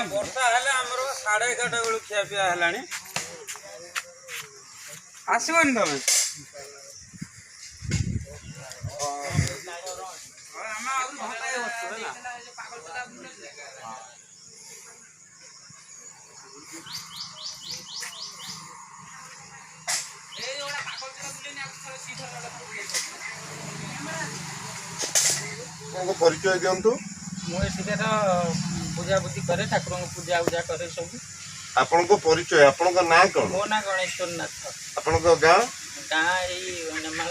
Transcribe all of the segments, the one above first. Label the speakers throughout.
Speaker 1: ବର୍ଷା ହେଲେ ଆମର 11:30 ବେଳୁ ଖିଆ ପିଆ ହେଲାଣି। ଆସିବନି ତମେ? ଆମେ ଆହୁରି ଘଣ୍ଟାଏ ବସୁ ହେଲା।
Speaker 2: ଆପଣଙ୍କ ପରିଚୟ ଦିଅନ୍ତୁ।
Speaker 3: ମୁଁ ଏଠିକାର ପୂଜାପୂଜି କରେ, ଠାକୁରଙ୍କୁ ପୂଜା ଉଜା କରେ ସବୁ।
Speaker 2: ଆପଣଙ୍କ ପରିଚୟ, ଆପଣଙ୍କ ନାଁ କଣ?
Speaker 3: ମୋ ନାଁ ଗଣେଶ୍ୱର ନାଥ।
Speaker 2: ଆପଣଙ୍କ ଗାଁ?
Speaker 3: ଗାଁ ଏଇ ନେମାଳ।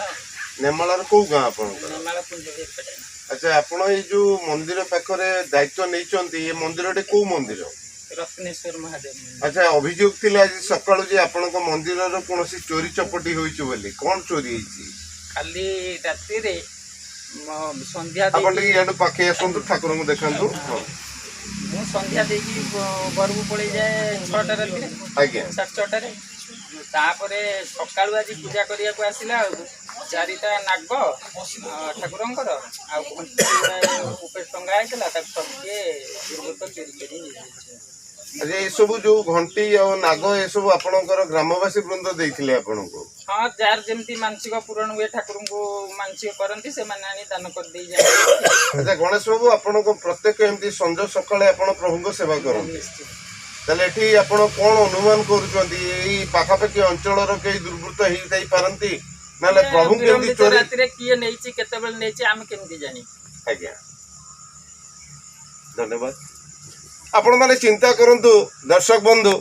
Speaker 2: ନେମାଳର କୋଉ ଗାଁ ଆପଣଙ୍କର?
Speaker 3: ନେମାଳ କୁଞ୍ଜବିହାରୀ ପାଟଣା।
Speaker 2: ଆଚ୍ଛା, ଆପଣ ଏଇ ଯୋଉ ମନ୍ଦିର ପାଖରେ ଦାୟିତ୍ୱ ନେଇଛନ୍ତି, ଏ ମନ୍ଦିରଟି କୋଉ ମନ୍ଦିର?
Speaker 3: ରତ୍ନେଶ୍ୱର ମହାଦେବ ମନ୍ଦିର।
Speaker 2: ଆଚ୍ଛା, ଅଭିଯୋଗ ଥିଲା ଆଜି ସକାଳୁ ଯେ ଆପଣଙ୍କ ମନ୍ଦିରର କୌଣସି ଚୋରି ଚପଟି ହୋଇଛି ବୋଲି, କଣ ଚୋରି ହେଇଛି?
Speaker 3: କାଲି ରାତିରେ ସନ୍ଧ୍ୟା
Speaker 2: ଆପଣ
Speaker 3: ଦେଇକି
Speaker 2: ଟିକେ ଇଆଡୁ ପାଖେଇ ଆସନ୍ତୁ, ଠାକୁରଙ୍କୁ ଦେଖାନ୍ତୁ। ହଁ।
Speaker 3: ମୁଁ ସନ୍ଧ୍ୟା ଦେଇକି ଘରକୁ ପଳେଇ ଯାଏ 6ଟା ରାତିରେ।
Speaker 2: ଆଜ୍ଞା।
Speaker 3: 6:30ରେ। ତାପରେ ସକାଳୁ ଆଜି ପୂଜା କରିବାକୁ ଆସିଲା ବେଳକୁ 4ଟା ନାଗ ଠାକୁରଙ୍କର ଆଉ ଘଣ୍ଟି ଉପରେ ଟଙ୍ଗା ହେଇଥିଲା, ତାକୁ ସବୁ କିଏ ଦୁର୍ବୃତ୍ତ ଚୋରି କରି ନେଇଯାଇଛି।
Speaker 2: ଆଚ୍ଛା, ଏସବୁ ଯୋଉ ଘଣ୍ଟି ଆଉ ନାଗ ଏସବୁ ଆପଣଙ୍କର ଗ୍ରାମବାସୀ ବୃନ୍ଦ ଦେଇଥିଲେ ଆପଣଙ୍କୁ?
Speaker 3: ହଁ, ଯାହାର ଯେମିତି ମାନସିକ ପୂରଣ ହୁଏ, ଠାକୁରଙ୍କୁ ମାନସିକ କରନ୍ତି, ସେମାନେ ଆଣି ଦାନ କରିଦେଇ ଯାଆନ୍ତି।
Speaker 2: ଆଚ୍ଛା ଗଣେଶ ବାବୁ, ଆପଣଙ୍କ ପ୍ରତ୍ୟେକ ଏମିତି ସଞ୍ଜ ସକାଳେ ଆପଣ ପ୍ରଭୁଙ୍କ ସେବା କରନ୍ତି?
Speaker 3: ନିଶ୍ଚିତ।
Speaker 2: ତାହେଲେ ଏଠି ଆପଣ କଣ ଅନୁମାନ କରୁଛନ୍ତି, ଏଇ ପାଖାପାଖି ଅଞ୍ଚଳର କେହି ଦୁର୍ବୃତ୍ତ ହେଇଥାଇ ପାରନ୍ତି, ନହେଲେ ପ୍ରଭୁଙ୍କୁ ଏମିତି
Speaker 3: ବିଳମ୍ବିତ
Speaker 2: ଚୋରି
Speaker 3: ରାତିରେ କିଏ ନେଇଛି, କେତେବେଳେ ନେଇଛି, ଆମେ କେମିତି ଜାଣିବୁ?
Speaker 2: ଆଜ୍ଞା, ଧନ୍ୟବାଦ। ଆପଣମାନେ ଚିନ୍ତା କରନ୍ତୁ ଦର୍ଶକ ବନ୍ଧୁ,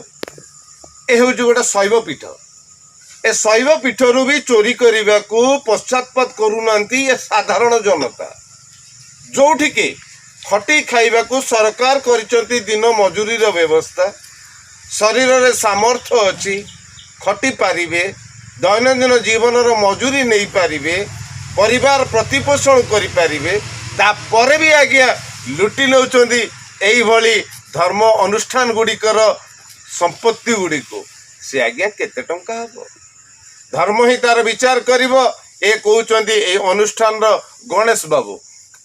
Speaker 2: ଏ ହେଉଛି ଗୋଟେ ଶୈବ ପୀଠ। ଏ ଶୈବ ପୀଠରୁ ବି ଚୋରି କରିବାକୁ ପଶ୍ଚାତପଦ କରୁନାହାନ୍ତି ଏ ସାଧାରଣ ଜନତା। ଯୋଉଠିକି ଖଟି ଖାଇବାକୁ ସରକାର କରିଛନ୍ତି ଦିନ ମଜୁରୀର ବ୍ୟବସ୍ଥା, ଶରୀରରେ ସାମର୍ଥ୍ୟ ଅଛି, ଖଟି ପାରିବେ, ଦୈନନ୍ଦିନ ଜୀବନର ମଜୁରୀ ନେଇପାରିବେ, ପରିବାର ପ୍ରତିପୋଷଣ କରିପାରିବେ, ତାପରେ ବି ଆଜ୍ଞା ଲୁଟି ନେଉଛନ୍ତି ଏଇଭଳି ଧର୍ମ ଅନୁଷ୍ଠାନ ଗୁଡ଼ିକର ସମ୍ପତ୍ତି ଗୁଡ଼ିକୁ। ସେ ଆଜ୍ଞା କେତେ ଟଙ୍କା ହବ, ଧର୍ମ ହିଁ ତାର ବିଚାର କରିବ, ଏ କହୁଛନ୍ତି ଏଇ ଅନୁଷ୍ଠାନର ଗଣେଶ ବାବୁ।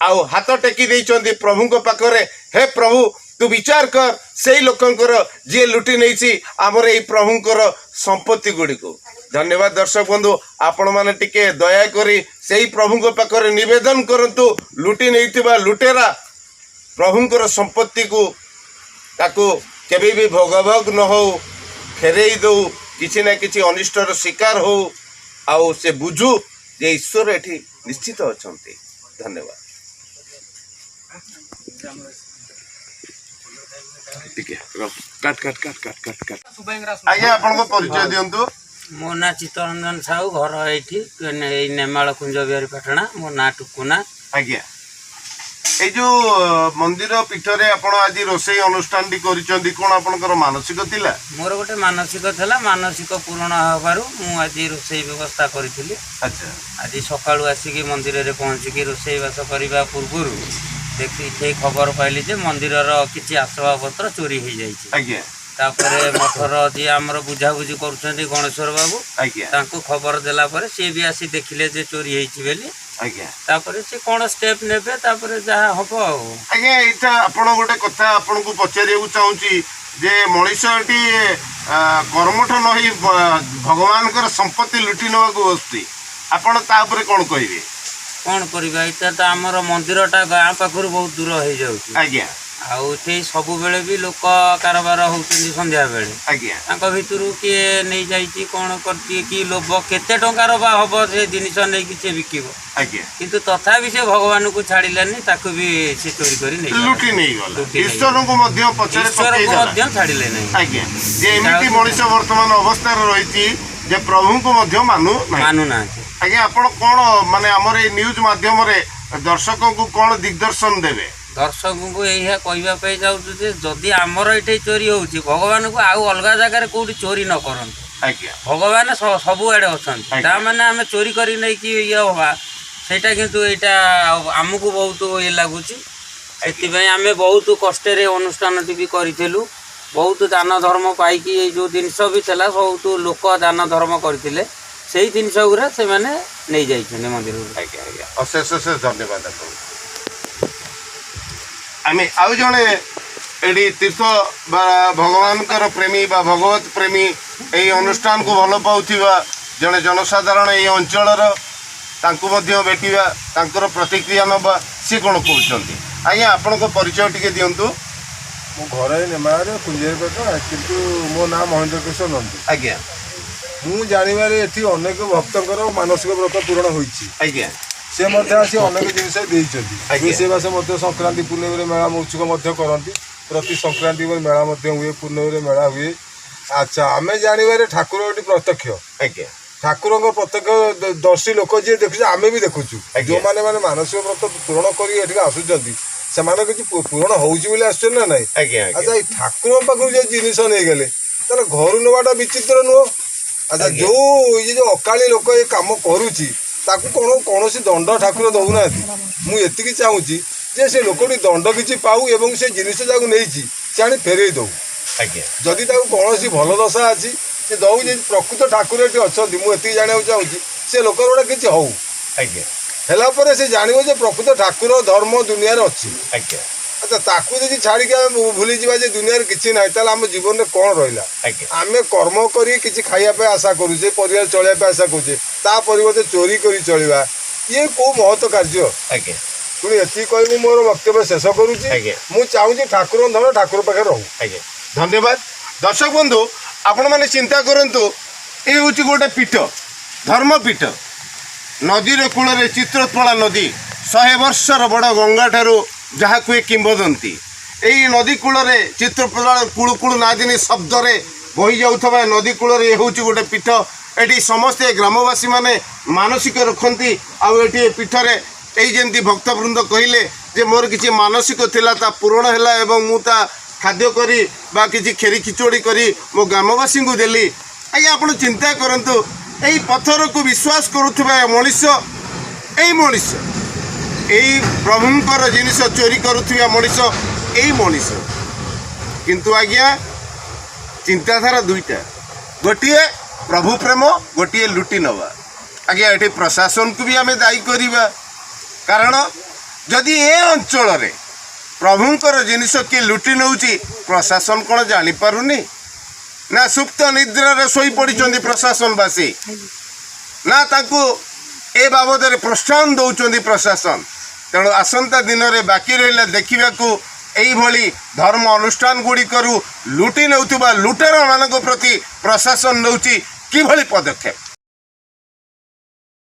Speaker 2: ଆଉ ହାତ ଟେକି ଦେଇଛନ୍ତି ପ୍ରଭୁଙ୍କ ପାଖରେ, ହେ ପ୍ରଭୁ ତୁ ବିଚାର କର ସେଇ ଲୋକଙ୍କର ଯିଏ ଲୁଟି ନେଇଛି ଆମର ଏଇ ପ୍ରଭୁଙ୍କର ସମ୍ପତ୍ତି ଗୁଡ଼ିକୁ। ଧନ୍ୟବାଦ ଦର୍ଶକ ବନ୍ଧୁ, ଆପଣମାନେ ଟିକେ ଦୟାକରି ସେଇ ପ୍ରଭୁଙ୍କ ପାଖରେ ନିବେଦନ କରନ୍ତୁ, ଲୁଟି ନେଇଥିବା ଲୁଟେରା ପ୍ରଭୁଙ୍କର ସମ୍ପତ୍ତିକୁ ତାକୁ କେବେ ବି ଭୋଗଭୋଗ ନ ହଉ, ଫେରେଇ ଦଉ, କିଛି ନା କିଛି ଅନିଷ୍ଟର ଶିକାର ହଉ, ଆଉ ସେ ବୁଝୁ ଯେ ଈଶ୍ୱର ଏଠି ନିଶ୍ଚିତ ଅଛନ୍ତି। ଧନ୍ୟବାଦ। ଟିକେ କାଟ କାଟ କାଟ କାଟ କାଟ କାଟ। ଆଜ୍ଞା, ଆପଣଙ୍କ ପରିଚୟ ଦିଅନ୍ତୁ।
Speaker 1: ମୋ ନାଁ ଚିତ୍ତରଞ୍ଜନ ସାହୁ, ଘର ଏଇଠି ଏଇ ନେମାଳ କୁଞ୍ଜବିହାରୀ ପାଟଣା। ମୋ ନାଁ ଟୁକୁନା।
Speaker 2: ଆଜ୍ଞା, ଏଇ ଯୋଉ ମନ୍ଦିର ପୀଠରେ ଆପଣ ଆଜି ରୋଷେଇ ଅନୁଷ୍ଠାନଟି କରିଛନ୍ତି, କଣ ଆପଣଙ୍କର ମାନସିକ ଥିଲା?
Speaker 1: ମୋର ଗୋଟେ ମାନସିକ ଥିଲା, ମାନସିକ ପୂରଣ ହେବାରୁ ମୁଁ ଆଜି ରୋଷେଇ ବ୍ୟବସ୍ଥା କରିଥିଲି।
Speaker 2: ଆଚ୍ଛା।
Speaker 1: ଆଜି ସକାଳୁ ଆସିକି ମନ୍ଦିରରେ ପହଞ୍ଚିକି ରୋଷେଇବାସ କରିବା ପୂର୍ବରୁ ଦେଖି ସେଇ ଖବର ପାଇଲି ଯେ ମନ୍ଦିରର କିଛି ଆସବାବପତ୍ର ଚୋରି ହେଇଯାଇଛି।
Speaker 2: ଆଜ୍ଞା।
Speaker 1: ତାପରେ ମଠର ଯିଏ ଆମର ବୁଝାବୁଝି କରୁଛନ୍ତି ଗଣେଶ୍ୱର ବାବୁ,
Speaker 2: ଆଜ୍ଞା,
Speaker 1: ତାଙ୍କୁ ଖବର ଦେଲା ପରେ ସିଏ ବି ଆସି ଦେଖିଲେ ଯେ ଚୋରି ହେଇଛି ବୋଲି।
Speaker 2: ଆଜ୍ଞା।
Speaker 1: ତାପରେ ସେ କଣ ଷ୍ଟେପ ନେବେ, ତାପରେ ଯାହା ହବ ଆଉ।
Speaker 2: ଆଜ୍ଞା, ଏଇଟା ଆପଣ ଗୋଟେ କଥା ଆପଣଙ୍କୁ ପଚାରିବାକୁ ଚାହୁଁଛି ଯେ ମଣିଷ ଏଠି କର୍ମଠ ନ ହେଇ ଭଗବାନଙ୍କର ସମ୍ପତ୍ତି ଲୁଟି ନେବାକୁ ବସୁଛି, ଆପଣ ତା ଉପରେ କଣ କହିବେ?
Speaker 1: କଣ କରିବା, ଏଇଟା ତ ଆମର ମନ୍ଦିରଟା ଗାଁ ପାଖରୁ ବହୁତ ଦୂର ହେଇଯାଉଛି।
Speaker 2: ଆଜ୍ଞା।
Speaker 1: ଆଉ ଏଠି ସବୁବେଳେ ବି ଲୋକ କାରବାର ହଉଛନ୍ତି ସନ୍ଧ୍ୟା ବେଳେ।
Speaker 2: ଆଜ୍ଞା।
Speaker 1: ତାଙ୍କ ଭିତରୁ କିଏ ନେଇଯାଇଛି, କଣ କରିଛି, କି ଲୋଭ, କେତେ ଟଙ୍କାର ବା ହବ ସେ ଜିନିଷ ନେଇକି ସେ ବିକିବ।
Speaker 2: ଆଜ୍ଞା।
Speaker 1: କିନ୍ତୁ ତଥାପି ସେ ଭଗବାନଙ୍କୁ ଛାଡ଼ିଲାନି, ତାକୁ ବି ସେ ଚୋରି କରି ନେଇଗଲା,
Speaker 2: ଲୁଟି ନେଇଗଲା।
Speaker 1: ଲୁଟି ନେଇଗଲା।
Speaker 2: ଈଶ୍ୱରଙ୍କୁ ମଧ୍ୟ ପଛରେ
Speaker 1: ଈଶ୍ୱରଙ୍କୁ
Speaker 2: ପକେଇଦେଲା।
Speaker 1: ମଧ୍ୟ ଛାଡ଼ିଲେ ନାହିଁ।
Speaker 2: ଆଜ୍ଞା, ଯେ ଏମିତି ମଣିଷ ବର୍ତ୍ତମାନ ଅବସ୍ଥାରେ ରହିଛି ଯେ ପ୍ରଭୁଙ୍କୁ ମଧ୍ୟ ମାନୁ ନାହିଁ,
Speaker 1: ମାନୁନାହାନ୍ତି।
Speaker 2: ଆଜ୍ଞା, ଆପଣ କଣ ମାନେ ଆମର ଏଇ ନ୍ୟୁଜ ମାଧ୍ୟମରେ ଦର୍ଶକଙ୍କୁ କଣ ଦିଗ୍ଦର୍ଶନ ଦେବେ?
Speaker 1: ଦର୍ଶକଙ୍କୁ ଏଇଆ କହିବା ପାଇଁ ଯାଉଛୁ ଯେ ଯଦି ଆମର ଏଠି ଚୋରି ହଉଛି, ଭଗବାନଙ୍କୁ ଆଉ ଅଲଗା ଜାଗାରେ କୋଉଠି ଚୋରି ନ କରନ୍ତୁ।
Speaker 2: ଆଜ୍ଞା।
Speaker 1: ଭଗବାନ ସବୁଆଡ଼େ ଅଛନ୍ତି।
Speaker 2: ଆଜ୍ଞା।
Speaker 1: ତା ମାନେ ଆମେ ଚୋରି କରି ନେଇକି ଇଏ ହବା, ସେଇଟା କିନ୍ତୁ ଏଇଟା ଆମକୁ ବହୁତ ଇଏ ଲାଗୁଛି। ସେଥିପାଇଁ ଆମେ ବହୁତ କଷ୍ଟରେ ଅନୁଷ୍ଠାନଟି ବି କରିଥିଲୁ। ବହୁତ ଦାନ ଧର୍ମ ପାଇକି ଏଇ ଯେଉଁ ଜିନିଷ ବି ଥିଲା, ବହୁତ ଲୋକ ଦାନ ଧର୍ମ କରିଥିଲେ, ସେଇ ଜିନିଷ ଗୁଡ଼ା ସେମାନେ ନେଇଯାଇଛନ୍ତି ମନ୍ଦିରରୁ।
Speaker 2: ଆଜ୍ଞା ଆଜ୍ଞା, ଅଶେଷ ଅଶେଷ ଧନ୍ୟବାଦ ଆପଣଙ୍କୁ। ଆମେ ଆଉ ଜଣେ ଏଠି ତୀର୍ଥ ବା ଭଗବାନଙ୍କର ପ୍ରେମୀ ବା ଭଗବତ ପ୍ରେମୀ, ଏଇ ଅନୁଷ୍ଠାନକୁ ଭଲ ପାଉଥିବା ଜଣେ ଜନସାଧାରଣ ଏଇ ଅଞ୍ଚଳର, ତାଙ୍କୁ ମଧ୍ୟ ଭେଟିବା, ତାଙ୍କର ପ୍ରତିକ୍ରିୟା ନେବା, ସିଏ କ'ଣ କହୁଛନ୍ତି। ଆଜ୍ଞା, ଆପଣଙ୍କ ପରିଚୟ ଟିକେ ଦିଅନ୍ତୁ।
Speaker 4: ମୋ ଘର ଏଇ ନେମାଳରେ କୁଞ୍ଜିଆପେଟ, କିନ୍ତୁ ମୋ ନାଁ ମହେନ୍ଦ୍ର କିଶୋର ନନ୍ଦୀ। ମୁଁ ଜାଣିବାରେ ଏଠି ଅନେକ ଭକ୍ତଙ୍କର ମାନସିକ ବ୍ରତ ପୂରଣ ହୋଇଛି। ସେ ମଧ୍ୟ ଆସି ଅନେକ ଜିନିଷ ଦେଇଛନ୍ତି। ରୋଷେଇବାସ ମଧ୍ୟ ସଂକ୍ରାନ୍ତି ପୂର୍ଣ୍ଣିମାରେ ମେଳା ମହୋତ୍ସବ ମଧ୍ୟ କରନ୍ତି। ପ୍ରତି ସଂକ୍ରାନ୍ତି ମେଳା ମଧ୍ୟ ହୁଏ, ପୂର୍ଣ୍ଣିମାରେ ମେଳା ହୁଏ। ଆଚ୍ଛା, ଆମେ ଜାଣିବାରେ ଠାକୁର ଏଠି ପ୍ରତ୍ୟକ୍ଷ। ଠାକୁରଙ୍କ ପ୍ରତ୍ୟକ୍ଷ ଦର୍ଶୀ ଲୋକ ଯିଏ ଦେଖୁଛି, ଆମେ ବି ଦେଖୁଛୁ। ଯୋଉମାନେ ମାନେ ମାନସିକ ବ୍ରତ ପୂରଣ କରି ଏଠିକି ଆସୁଛନ୍ତି, ସେମାନେ କିଛି ପୂରଣ ହଉଛି ବୋଲି ଆସୁଛନ୍ତି ନା ନାଇଁ?
Speaker 2: ଆଜ୍ଞା ଆଜ୍ଞା।
Speaker 4: ଆଚ୍ଛା, ଏଇ ଠାକୁରଙ୍କ ପାଖରୁ ଯୋଉ ଜିନିଷ ନେଇଗଲେ, ତାହେଲେ ଘରୁ ନେବାଟା ବିଚିତ୍ର ନୁହଁ? ଆଚ୍ଛା, ଯୋଉ ଇଏ ଯୋଉ ଅକାଳୀ ଲୋକ ଏ କାମ କରୁଛି, ତାକୁ କଣ କୌଣସି ଦଣ୍ଡ ଠାକୁର ଦଉନାହାନ୍ତି? ମୁଁ ଏତିକି ଚାହୁଁଛି ଯେ ସେ ଲୋକଟି ଦଣ୍ଡ କିଛି ପାଉ ଏବଂ ସେ ଜିନିଷ ଯାକୁ ନେଇଛି ସେ ଆଣି ଫେରେଇ ଦଉ। ଯଦି ତାକୁ କୌଣସି ଭଲ ଦଶା ଅଛି ସେ ଦଉ। ଯଦି ପ୍ରକୃତ ଠାକୁର ଏଠି ଅଛନ୍ତି, ମୁଁ ଏତିକି ଜାଣିବାକୁ ଚାହୁଁଛି, ସେ ଲୋକର ଗୋଟେ କିଛି ହଉ। ହେଲା ପରେ ସେ ଜାଣିବ ଯେ ପ୍ରକୃତ ଠାକୁର ଧର୍ମ ଦୁନିଆରେ ଅଛି। ଆଚ୍ଛା, ତାକୁ ଯଦି ଛାଡ଼ିକି ଆମେ ଭୁଲିଯିବା ଯେ ଦୁନିଆରେ କିଛି ନାହିଁ, ତାହେଲେ ଆମ ଜୀବନରେ କ'ଣ ରହିଲା? ଆମେ କର୍ମ କରି କିଛି ଖାଇବା ପାଇଁ ଆଶା କରୁଛେ, ପରିବାର ଚଳିବା ପାଇଁ ଆଶା କରୁଛେ, ତା ପରିବର୍ତ୍ତେ ଚୋରି କରି ଚଳିବା, ଇଏ କୋଉ ମହତ କାର୍ଯ୍ୟ? ପୁଣି ଏତିକି କହି ମୁଁ ମୋର ବକ୍ତବ୍ୟ ଶେଷ କରୁଛି। ମୁଁ ଚାହୁଁଛି ଠାକୁରଙ୍କ ଧନ ଠାକୁର ପାଖରେ ରହୁ।
Speaker 2: ଆଜ୍ଞା, ଧନ୍ୟବାଦ। ଦର୍ଶକ ବନ୍ଧୁ, ଆପଣମାନେ ଚିନ୍ତା କରନ୍ତୁ, ଏ ହେଉଛି ଗୋଟେ ପୀଠ, ଧର୍ମପୀଠ, ନଦୀର କୂଳରେ ଚିତ୍ରୋତ୍ପଳା ନଦୀ, 100 ବର୍ଷର ବଡ଼ ଗଙ୍ଗା ଠାରୁ ଯାହା କୁହେ କିମ୍ବଦନ୍ତୀ। ଏଇ ନଦୀ କୂଳରେ ଚିତ୍ରୋତ୍ପଳା କୁଳୁ କୁଳୁ ନାଦିନୀ ଶବ୍ଦରେ ବହି ଯାଉଥିବା ନଦୀ କୂଳରେ ଏ ହେଉଛି ଗୋଟେ ପୀଠ। ଏଠି ସମସ୍ତେ ଗ୍ରାମବାସୀମାନେ ମାନସିକ ରଖନ୍ତି। ଆଉ ଏଠି ଏ ପୀଠରେ ଏଇ ଯେମିତି ଭକ୍ତବୃନ୍ଦ କହିଲେ ଯେ ମୋର କିଛି ମାନସିକ ଥିଲା, ତା ପୂରଣ ହେଲା ଏବଂ ମୁଁ ତା ଖାଦ୍ୟ କରି ବା କିଛି କ୍ଷୀରି ଖିଚୁଡ଼ି କରି ମୋ ଗ୍ରାମବାସୀଙ୍କୁ ଦେଲି। ଆଜ୍ଞା, ଆପଣ ଚିନ୍ତା କରନ୍ତୁ, ଏଇ ପଥରକୁ ବିଶ୍ୱାସ କରୁଥିବା ଏ ମଣିଷ, ଏଇ ମଣିଷ, ଏଇ ପ୍ରଭୁଙ୍କର ଜିନିଷ ଚୋରି କରୁଥିବା ମଣିଷ, ଏଇ ମଣିଷ। କିନ୍ତୁ ଆଜ୍ଞା, ଚିନ୍ତାଧାରା ଦୁଇଟା, ଗୋଟିଏ ପ୍ରଭୁ ପ୍ରେମ, ଗୋଟିଏ ଲୁଟି ନେବା। ଆଜ୍ଞା, ଏଠି ପ୍ରଶାସନକୁ ବି ଆମେ ଦାୟୀ କରିବା, କାରଣ ଯଦି ଏ ଅଞ୍ଚଳରେ ପ୍ରଭୁଙ୍କର ଜିନିଷ କିଏ ଲୁଟି ନେଉଛି, ପ୍ରଶାସନ କ'ଣ ଜାଣିପାରୁନି ନା ସୁପ୍ତ ନିଦ୍ରାରେ ଶୋଇପଡ଼ିଛନ୍ତି ପ୍ରଶାସନବାସୀ, ନା ତାଙ୍କୁ ଏ ବାବଦରେ ପ୍ରୋତ୍ସାହନ ଦେଉଛନ୍ତି ପ୍ରଶାସନ? ତେଣୁ ଆସନ୍ତା ଦିନରେ ବାକି ରହିଲା ଦେଖିବାକୁ, ଏଇଭଳି ଧର୍ମ ଅନୁଷ୍ଠାନ ଗୁଡ଼ିକରୁ ଲୁଟି ନେଉଥିବା ଲୁଟେରାମାନଙ୍କ ପ୍ରତି ପ୍ରଶାସନ ନେଉଛି କିଭଳି ପଦକ୍ଷେପ।